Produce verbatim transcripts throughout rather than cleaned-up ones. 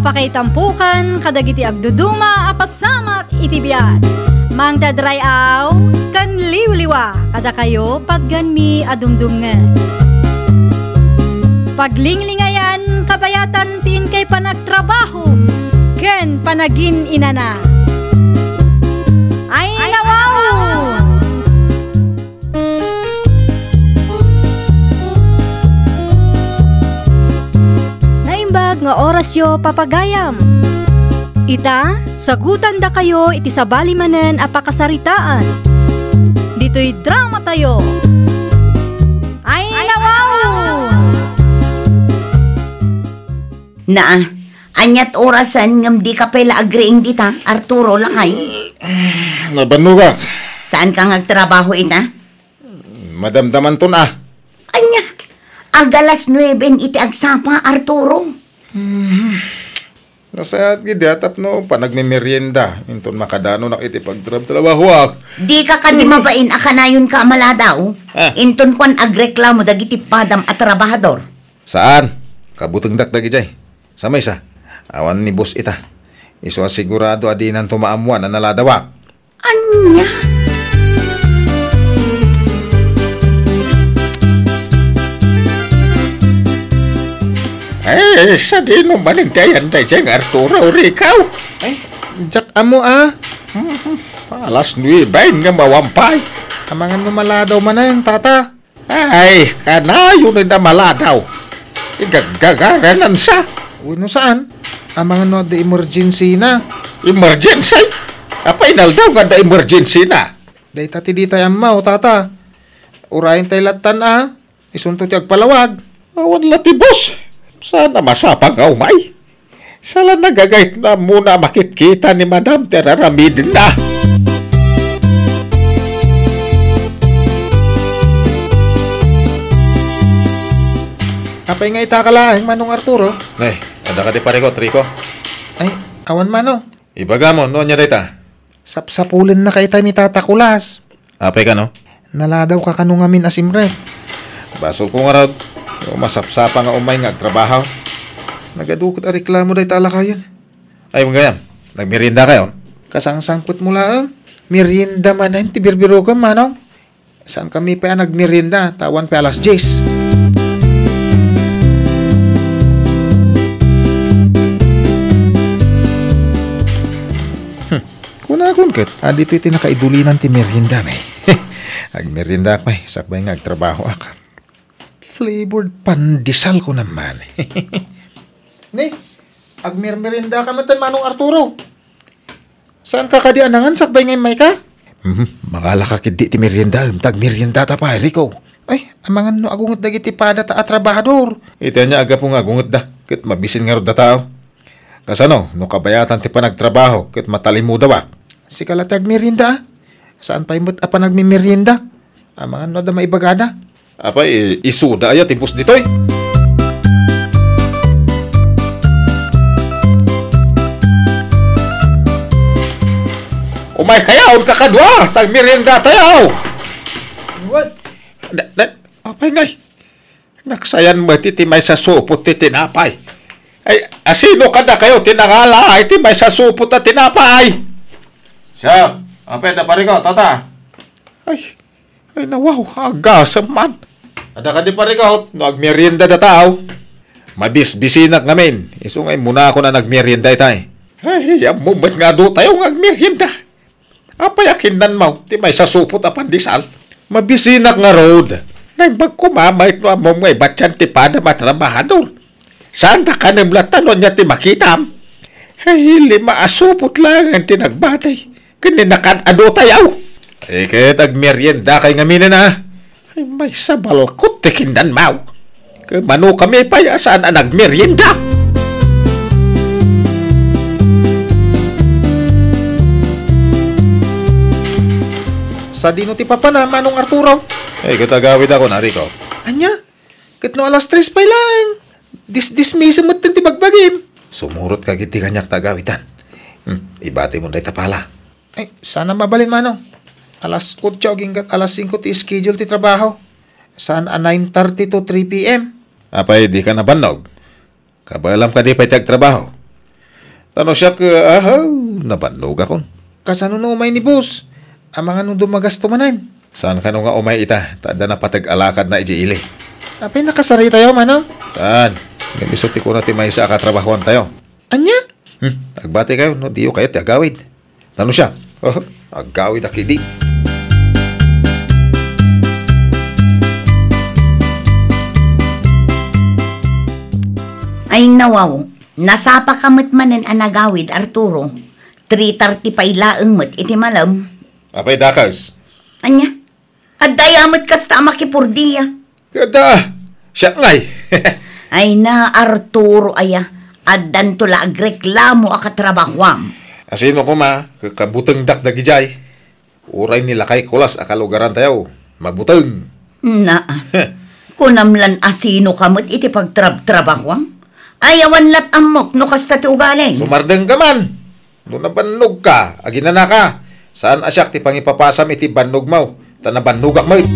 Pakaitampukan kadagiti agduduma a pasamak iti biag. Mangted ray-aw ken liwliwa kadakayo patganmi a dumdumngeg. Paglinglingayan kabayatan ti inkay panagtrabaho ken panagin-inana. Ay, nawaw! Naimbag nga orasyo, papagayam. Ita, sagutandakayo iti sabali manen a pakasaritaan. Ditoy dramatayo. Ay, nawaw! Naa, aniat orasen ngem dika pay la agriing dita, Arturo, lakay? Nabannogak. Saanka nga agtrabaho ita? Madamdamanton a. Ania? Ag-alas nueben iti agsapa, Arturo. Nasayaat gidi a tapno panagmemerienda, inton makadanonak iti pagtrabtrabahoak. Dika kadi mabain a kanayonka a maladaw? Ah. Inton kuan agreklamo dagiti padam a trabahador. Saan? Kabutengdak dagidiay. Sa maysa, awan ni boss ita. Isu a sigurado a dinanto maammuan a naladawak. Ania? Eh, sadino manen ti ayan daydiay nga Arturo, Rico? Ay, diak ammo a. Mhm. Alas nueben nga mawampay. Amangan no maladaw manen, tata. Ay, kanayon a maladaw. Igaggagaranansa. Wenno saan? Amangan no adda emergency na. Emergency? Apay inaldaw nga adda emergency na? Dayta ti ditay ammo, tata. Urayen tay lattan a. Isunto ti agpalawag. Awan la ti boss. Saan a masapa nga umay? Saan a nagagayat na ammona a makitkita ni Madam ti ar-aramidenna. Apay nga ita ka laeng, Manong Arturo? Nay, adda kadi parikot, Rico? Ay, awan, Manong. Ibagam no ania dayta? Sapsapulennaka itay ni Tata Kulas. Apay kano? Naladawka kano ngamin a simrek. Basolko ngarud, no masapsapa nga umay nga agtrabaho. Nagadu ket a reklamo dayta a lakayen. Ay, manggayam, nagmeriendakayon? Kasangsangpetmo laeng. Merienda manen ti birbirokem, Manong. Saankami pay a nagmerienda, ta awan pay alas dies. Hmm. Kunakon ket, a, ditoy ti nakaidulinan ti meriendami. Agmeriendaak pay, sakbay nga agtrabahoak. Flavored pandesal ko naman. Ni, agmermeriendaka met, Manong Arturo. Saanka kadi a nangan sakbay nga immayka? Mhm, mangalaka ketdi ti meriendaem, ta agmeriendata pay, Rico. Ay, amangan no agunget dagiti pada ta a trabahador. Iti ania a gapu nga agungetda, ket mabisin ngarud a tao. Kasano no kabayatan ti panagtrabaho ket matalimudawak? Sika la ti agmerienda, a? Saan pay met a panagmemerienda? Amangan no adda maibagada. Apay, i-, isuda aya ti boss ditoy? Umay kayaw, kakadua, tagmerienda tayo. What? Da, da, apay ngay? Naksayan met iti maysa supot ti tinapay. Ay, asino kadakayo ti nangala iti maysa supot a tinapay? Siya, apay da pariko, tata. Ay, ay, nawaw, agasem man. Adda kadi pariko, no agmerienda da tao. Mabisbisinak ngamin, isu nga immunakon a nagmerienda itay. Ay, ammom met nga adu tayo nga agmerienda. Apay a kinnanmaw ti maysa supot a pandesal? Mabisinak ngarud. Naimbag koma met no ammom nga ibatian ti padam a trabahador. Saanda kanem latta no ania ti makitam. Ay, lima a supot laeng ti nagbatay. Ken ni nakan-adu tayaw. Ay, ket agmeriendakay ngamin a. Ay, maysa balkot ti kinnanmaw. Ket mano kami pay a saan a nagmerienda? Sadino ti papana, Manong Arturo? Ay, ket agawidakon, Rico. Ania? Ket no alas tres pay laeng. Dis-, dismiso met ti bagbagim. Sumurot ka iti kaniak ta agawidan. Hmm, ibatimon dayta pala. Ay, saan a mabalin, Manong. Alas otso aginggat alas singko ti schedule ti trabaho. Saan a nine thirty to three P M. Apay, dika nabannog? Kabaelam kadi pay ti agtrabaho? Tano siak, ah, ah, nabannogakon. Kasano no umay ni boss? Amangan no dumagasto manen? Saan kano nga umay ita, ta adda napateg a lakadna idiay ili. Apay nakasaritayo, Manong? Saan? Ngem isu ti kuna ti maysa a katrabahoantayo. Ania? Hmm, agbati kayo, no, diyo kayo ti agawid. Nano siya? Oh, agawid a kidi. Ay, nawaw. Nasapa ka met manen a nagawid, Arturo. Three thirty pay laeng met iti malem. Apay, dakas? Ania? Adda aya met kasta a makipurdia. Kada, siak ngay. Ay na, Arturo aya, addanto la agreklamo a katrabahoam. Asino koma, kakabutengdak dagijay. Uray ni lakay Kulas a kalugarantayo, mabuteng. Na, kunam lan asino ka met iti pagtrabtrabahoam? Ay, awan lat ammok no kasta ti ugalim. Sumardeng ka man. No nabannog ka, aginana ka. Saan a siak ti pangipapasam iti bannogmo, ta nabannogak met.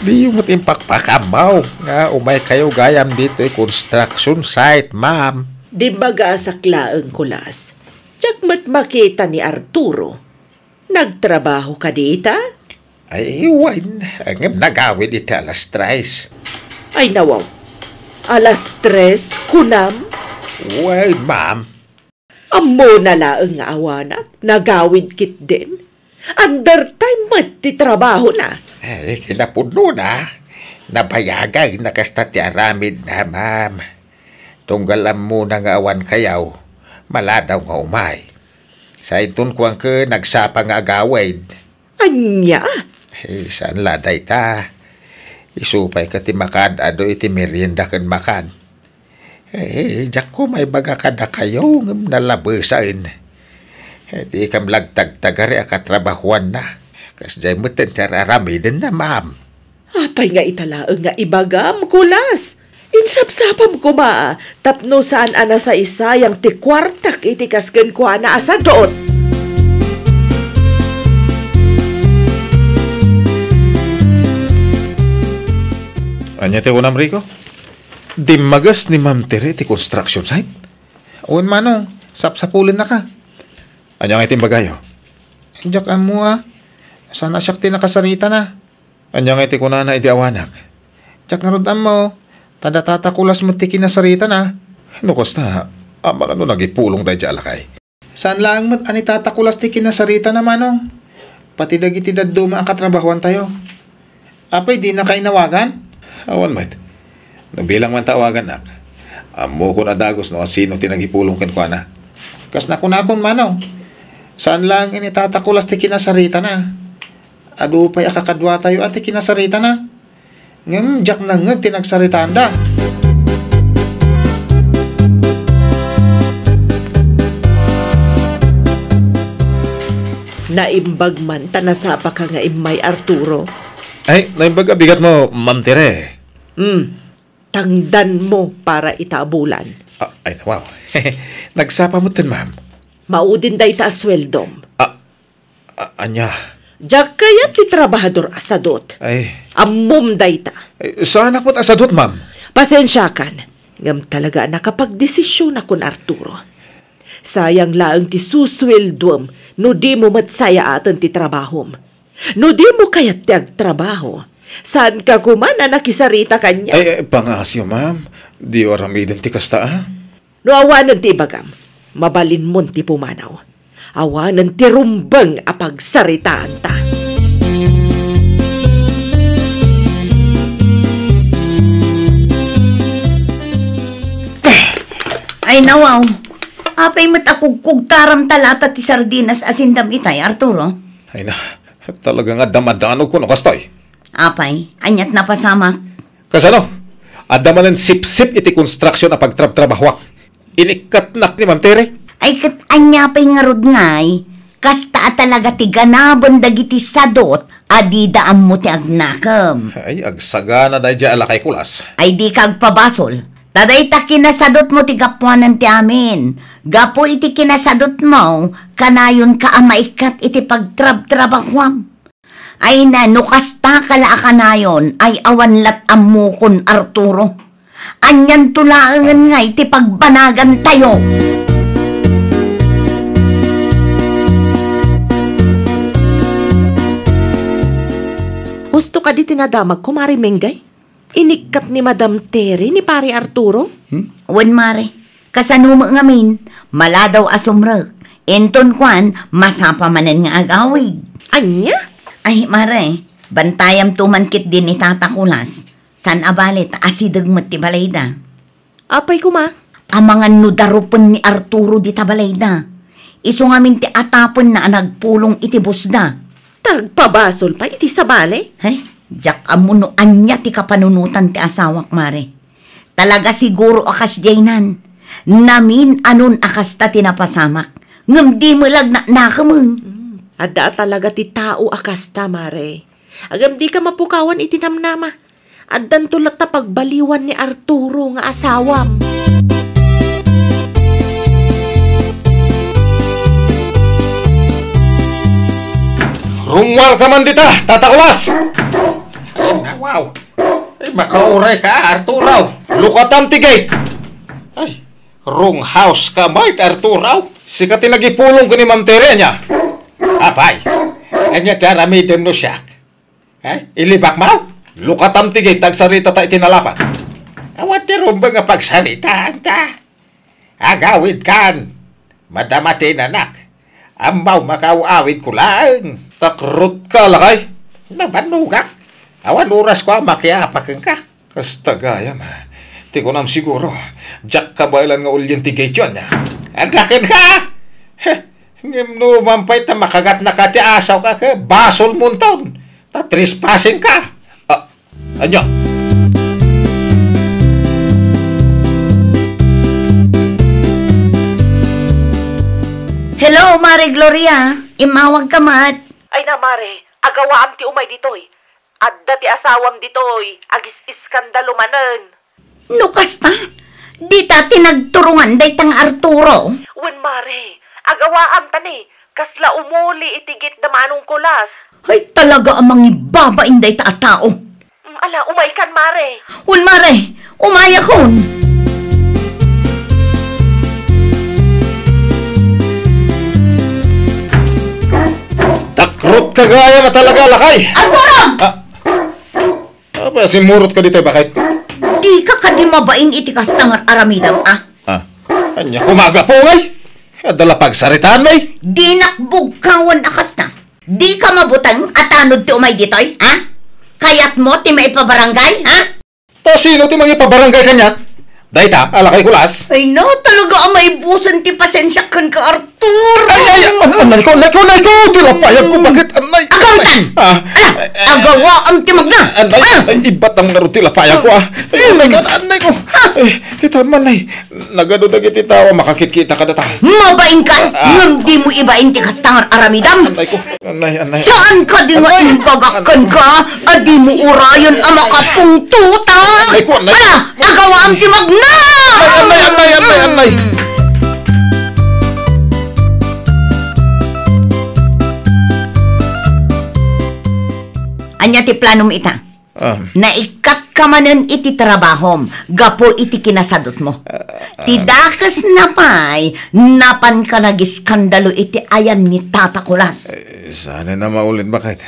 Diyo met impakpakamaw nga umay kayo gayam ditoy construction site, ma'am. Di magasak laeng, Kulas. Diak met makita ni Arturo. Nagtrabaho ka dita? Ay, wen, ngem nagawid iti alas tres. Ay, nawaw. Alas tres, kunam? Wen, ma'am. Ammona laeng nga awanak, nagawid ketdin. Undertime met ti trabahona. Ay, kinapudnona. Nabayagay na kasta ti aramidna, ma'am. Tunggal ammona nga awan kayaw, maladaw nga umay. Sa inton kuanko, nagsapa nga agawid. Ania? Eh, saan la dayta? Isu pay ket ti makaad-adu iti merienda ken makan. Eh, diak ko maibaga kadakayo ngem nalabesaen. Eh, di kam lagtagtagari a katrabahoanna. Kasdiay met ti ar-aramidenna, ma'am. Apay nga ita laeng nga ibagam, Kulas? Insapsapam koma, tapno saan a nasaysayang ti kuartak iti kas kenkuana a sadot. Ania ti kunam, Rico? Dimmages ni Ma'am Tere ti construction site? Wen, Manong, sapsapulennaka. Ania nga iti imbagayo? Diak ammo a. Saan a siak ti nakasaritana. Ania nga iti kunana idi awanak? Diak ngarud ammo, ta da Tata Kulas met ti kinasaritana. No kasta, amangan no nagipulong daydiay a lakay. Saan laeng met a ni Tata Kulas ti kinasaritana, Manong. Pati dagiti dadduma a katrabahoantayo. Apay, dinaka inawagan? Awan met. No bilang man ta awagannak, ammokon a dagus no asino ti nagipulong kenkuana. Kas nakunakon, Manong. Saan laeng ni Tata Kulas ti kinasaritana. Adu pay a kakaduatayo a ti kinasaritana. Ngem diak nangngeg ti nagsaritaanda. Naimbag man ta nasapaka nga immay, Arturo. Ay, naimbag a bigatmo, Ma'am Tere. Hmm. Tangdanmo para ita a bulan. Ah, ay, wow. Nagsapa metten, ma'am. Maudin dayta a sueldom. Ah, A-, ania? Diak kayat ti trabahador a sadot. Ay. Ammom dayta. Ay, saanak met a sadot, ma'am. Pasensiakan. Ngem talaga a nakapagdesisionakon, Arturo. Sayang laeng ti susueldoem no dimo met sayaaten ti trabahom. No dimo kayat ti agtrabaho, saanka koman a nakisarita kaniak. Ay, ay, pangasyo, ma'am. Diyo aramiden ti kasta, a? No awanen ti ibagam, mabalinmon ti pumanaw. Awanen ti rumbeng a pagsaritaanta. Ay, nawaw. Apay met a kugkugtaram ta lata ti sardinas a sindam itay, Arturo? Ay na, talaga nga damadanog ko no kastoy. Apay, aniat napasamak? Kasano? Adda manen sipsip iti konstruksyon a pagtrabtrabahoak. Inikkatnak ni Ma'am Tere. Ay, ket ania pay ngarud ngay? Kasta a talaga ti ganaben dagiti sadot a dida ammo ti agnakem. Ay, agsagana daydiay a lakay Kulas. Ay, dika agpabasol. Ta dayta kinasadotmo ti gapuanan ti amin. Gapu iti kinasadotmo, kanayonka a maikkat iti pagtrabtrabahoam. Ay na, no kasta ka la a kanayon, ay awan lat ammokon, Arturo. Anianto laengen ngay ti pagbanagantayo? Husto kadi ti nadamagko, Mare Mengay? Inikkat ni Madam Terry ni Pare Arturo? Hmm? Wen, Mare. Kasano met ngamin, maladaw a sumrek. Inton kuan, masapa manen nga agawid. Ania? Ay, Mare, bantayamto man ketdi ni Tata Kulas. Saan a bale ta asideg met ti balayda. Apay koma? Amangan no darupen ni Arturo dita balayda. Isu ngamin ti atapenna a nagpulong iti busda. Tagpabasol pay iti sabali? Ay, diak ammo no ania ti kapanunotan ti asawak, Mare. Talaga siguro a kasdiaynan. Namin-anon a kasta ti napasamak. Ngem di melag naknakemeng. Hmm. Adda a talaga ti tao a kasta, Mare. Ngem dika mapukawan iti namnama. Addanto latta pagbaliwan ni Arturo nga asawam. Rungwal ka man dita, Tata Kulas! Ay, na, wow. Ay, makauray ka, Arturo. Lukatam ti gate. Ay, wrong house ka met, Arturo. Sika ti nagipulong ken ni Ma'am Terry, ania? Apay, ania ti aramidem no siak? Eh, ilibak maw? Lukatam ti gate, agsaritata iti nalapat. Awan ti rumbeng a pagsaritaanta. Agawidkan, madama ti inanak. Ammaw, makaaw-awidko laeng. Takrutka, lakay. Nabannogak. Awan orasko a makiapa kenka. Kasta gayam, ti kunam siguro, diak kabaelan nga ulien ti gate-yo, ania? Adda kenka? Heh, ngem no mapan pay ta makagatnaka ti asawka ket basolmonton, ta trespassing ka. Ah, ania? Hello, Mare Gloria. Immawag ka met. Ay na, Mare, agawaam ti umay ditoy. Adda ti asawam ditoy, agis-iskandalo manen. No kasta, dita ti nagturongan dayta nga Arturo. Wen, Mare, agawaam ta ni, kasla umuli iti gate da Manong Kulas. Ay, talaga a mangibabain dayta a tao. Mm, ala, umaykan, Mare. Wen, Mare, umayakon. Takrutka gayam a talaga, lakay. Arturo! Ah. Apa, simmurot ka ditoy, baket? Dika kadi mabain iti kasta nga aramidem, a? Ah, ania koma a gapu ngay? Adda la pagsaritaan, may? Dinak bugkawan a kasta. Dika mabuteng a tanod ti umay ditoy, a? Kayatmo ti maipabarangay, a? Ta sino ti mangipabarangay kaniak? Dayta, a lakay Kulas. Ay na, talaga a maibusen ti pasensiak kenka, Arturo. Ay, ay, ay, anay ko, anay ko, anay ko, ti lapayag ko, baket, anay. Agawitan! Ah. Ala, agawaam ti magna. Anay, ah! Ay, ibatam ngarud ti lapayag ko, ah. Mm. Anay ka, anay ko. Ah. Eh, kita man, ay. Nagadu dagiti tao a makakitkita kadata. Mabain ka, ah, ngem dimo ibain ti kasta nga aramidem. Anay ko. Anay, anay. Saan kadi nga imbagak kenka a dimo urayen a makapungtotak? Anay ko, anay. Ala, agawaam ti magna! Anay, anay, anay, anay, anay. Ania ti planom ita? Ah. Naikkatka manen iti trabahom gapu iti kinasadutmo. Ah, ah. Ti dakesna pay, napanka nagiskandalo iti ayan ni Tata Kulas. Eh, saan a maulit, baket?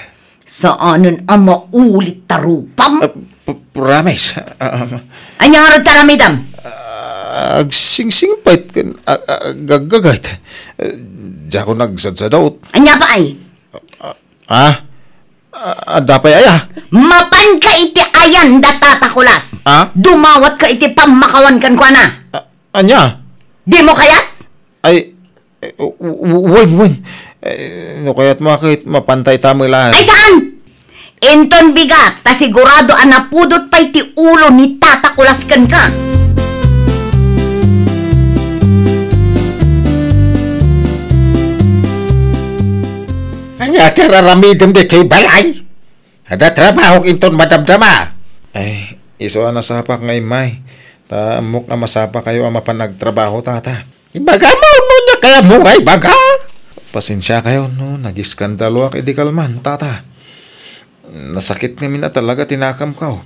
Saanen a maulit ta rupam? Ah, p-, promise. Ah, ah. Ania ngarud ti aramidem? Ah, agsingsingpet ken, ah, ah, gaggagayt. Eh, diakon agsadsadut. Ania pay? Ah, ah, adda pay aya? Mapanka iti ayan da Tata Kulas. Ah? Dumawatka iti pammakawan kenkuana. Ah, ania? Dimo kayat? Ay, eh, w-, w-, wen, wen. Eh, no kayatmo a ket, mapanta ita met laeng. Ay, saan? Inton bigat, ta sigurado a napudot pay ti ulo ni Tata Kulas kenka. Ania ti ar-aramidem ditoy balay? Adda trabahok inton madamdama. Ay, isu a nasapak nga immay. Ta ammok a masapakayo a mapan agtrabaho, Tata. Ibagam no ania kayatmo nga ibaga? Pasensiakayo no nagiskandaloak idi kalman, Tata. Nasakit ngamin a talaga ti nakemko.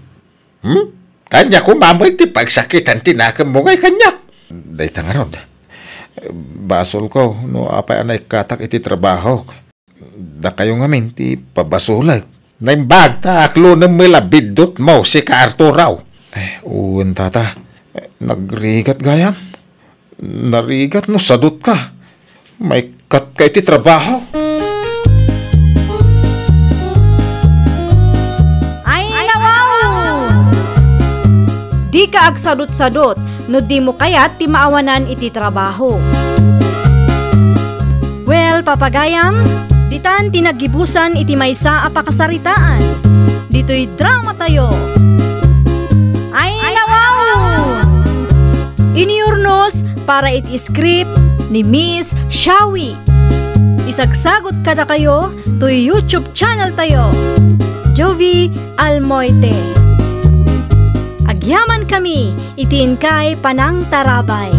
Hmm? Ania koma met ti pagsakitan ti nakemmo ngay kaniak? Dayta ngarud. Basolko no apay a naikkatak iti trabahok. Dakayo ngamin ti pabasolek. Naimbag ta aklonem met la biddutmo, sika Arturo. Eh, wen, tata. Eh, nagrigat gayam. Narigat no sadutka. Maikkatka iti trabaho. Ay, nawaw! Dika agsadut-sadut no dimo kayat ti maawanan iti trabaho. Well, papagayam, ditan ti naggibusan iti maysa a pakasaritaan. Ditoy drama tayo. Ay, nawaw! Iniurnos para iti script ni Miss Shawi. Isagsagot kadakayo toy YouTube channel tayo, Jovi Almoite. Agyaman kami iti inkay panangtarabay.